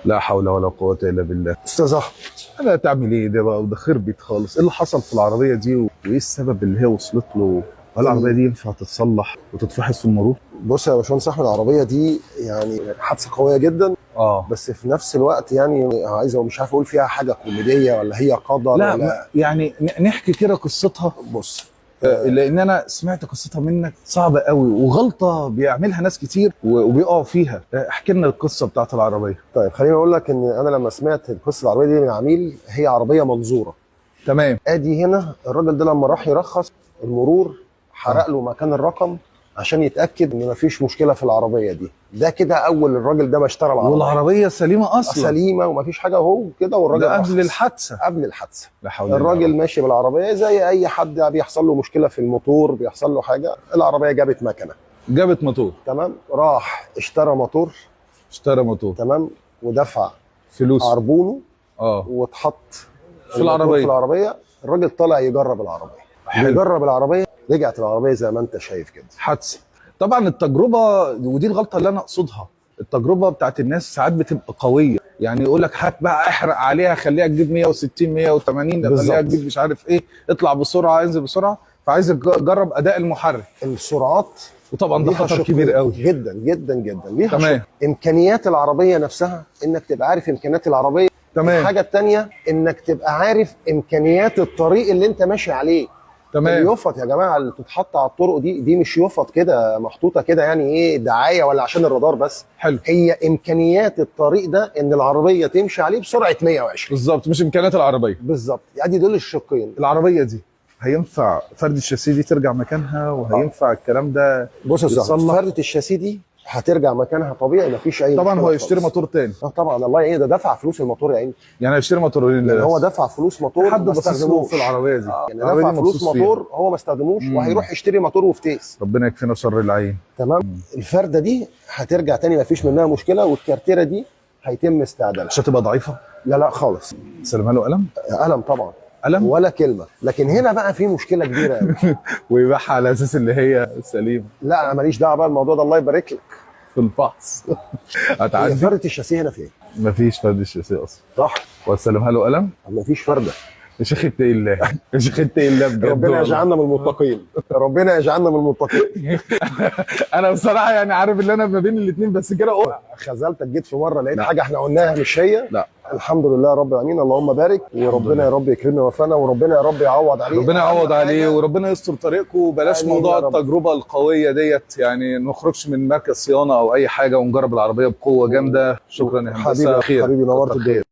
لا حول ولا قوة الا بالله. استاذ احمد، انا تعمل ايه ده بقى؟ وده خربت خالص. ايه اللي حصل في العربية دي وايه السبب اللي هي وصلت له؟ هل العربية دي ينفع تتصلح وتتفحص في المرور؟ بص يا باشمهندس احمد، العربية دي يعني حادثه قوية جدا. بس في نفس الوقت يعني عايز، مش عارف اقول فيها حاجة كوميدية ولا هي قدر. لا ولا يعني نحكي كده قصتها. بص، لان انا سمعت قصتها منك صعبة قوي، وغلطه بيعملها ناس كتير وبيقعوا فيها. احكي لنا القصة بتاعت العربية. طيب خليني اقول لك ان انا لما سمعت القصة العربية دي من عميل، هي عربية منظوره. تمام. ادي هنا الراجل ده لما راح يرخص المرور حرق له مكان الرقم عشان يتاكد ان مفيش مشكلة في العربية دي. ده كده اول الراجل ده ما اشترى العربية، والعربية سليمة اصلا، سليمة ومفيش حاجة اهو كده، والراجل ده قبل رخص. الحادثة. قبل الحادثة. لا حول ولا الراجل ماشي بالعربية زي اي حد بيحصل له مشكلة في الموتور، بيحصل له حاجة، العربية جابت مكنه، جابت موتور. تمام. راح اشترى موتور، اشترى موتور، تمام، ودفع فلوس عربونه واتحط في العربية. في العربية. الراجل طلع يجرب العربية. حلو. بيجرب العربية، رجعت العربية زي ما انت شايف كده. حادثه. طبعا التجربة، ودي الغلطة اللي انا اقصدها، التجربة بتاعت الناس ساعات بتبقى قوية، يعني يقول لك هات بقى احرق عليها، خليها تجيب 160 180، خليها بالظبط. تجيب مش عارف ايه، اطلع بسرعة انزل بسرعة، فعايز تجرب اداء المحرك. السرعات وطبعا ده ليها خطر شقين. كبير قوي. جدا جدا جدا ليها تمام. شق. امكانيات العربية نفسها، انك تبقى عارف امكانيات العربية. تمام. الحاجة الثانية انك تبقى عارف امكانيات الطريق اللي انت ماشي عليه. تمام. اليفط يا جماعة اللي بتتحط على الطرق دي مش يفط كده محطوطة كده يعني ايه دعاية ولا عشان الرادار بس. حلو. هي امكانيات الطريق ده ان العربية تمشي عليه بسرعة 120. بالظبط، مش امكانيات العربية. بالظبط، يعني دول الشقين. العربية دي هينفع فرد الشاسيه دي ترجع مكانها؟ وهينفع الكلام ده بص يا استاذ، يتصلح؟ فرده الشاسيه دي هترجع مكانها طبيعي، مفيش اي طبعا مشكلة هو يشتري خالص. موتور تاني. طبعا، الله يعين، ده دفع فلوس الموتور يا عيني. يعني هيشتري موتورين. يعني هو دفع فلوس موتور حد وما باصص له استخدموش. في العربية دي. يعني العربية دفع دي فلوس مبسوط فيها. موتور هو ما استخدموش، وهيروح يشتري موتور وفتيس. ربنا يكفينا شر العين. تمام. الفرده دي هترجع تاني مفيش منها مشكلة، والكارتيره دي هيتم استعدالها. مش هتبقى ضعيفة؟ لا لا خالص. سلمها له قلم؟ قلم طبعا. قلم؟ ولا كلمة. لكن هنا بقى في مشكلة كبيرة قوي. ويبيعها على اساس اللي هي سليم. لا انا ماليش دعوه بقى الموضوع ده، الله يبارك لك. في الفحص هي هتعدي. فرده الشاسيه هنا فين؟ مفيش فرد الشاسيه اصلا. صح. وتسلمها له قلم؟ مفيش فرده. يا شيخ اتقي الله، يا شيخ اتقي الله بجد ربنا والله. يجعلنا من المتقين، ربنا يجعلنا من المتقين. انا بصراحة يعني عارف ان انا ما بين الاثنين، بس كده خذلتك، جيت في مرة لقيت لا. حاجة احنا قلناها مش هي. لا. الحمد لله رب العالمين، اللهم بارك، وربنا يا رب يكرمنا ويوفقنا، وربنا يا رب يعوض عليه. ربنا يعوض أهم عليه حاجة وربنا يستر طريقكم، وبلاش آمين موضوع يا رب. التجربة القوية ديت، يعني ما نخرجش من مركز صيانة او اي حاجة ونجرب العربية بقوة جامدة. شكرا يا هندسة. حبيبي خير. حبيبي، نورت كتر الدنيا. خير.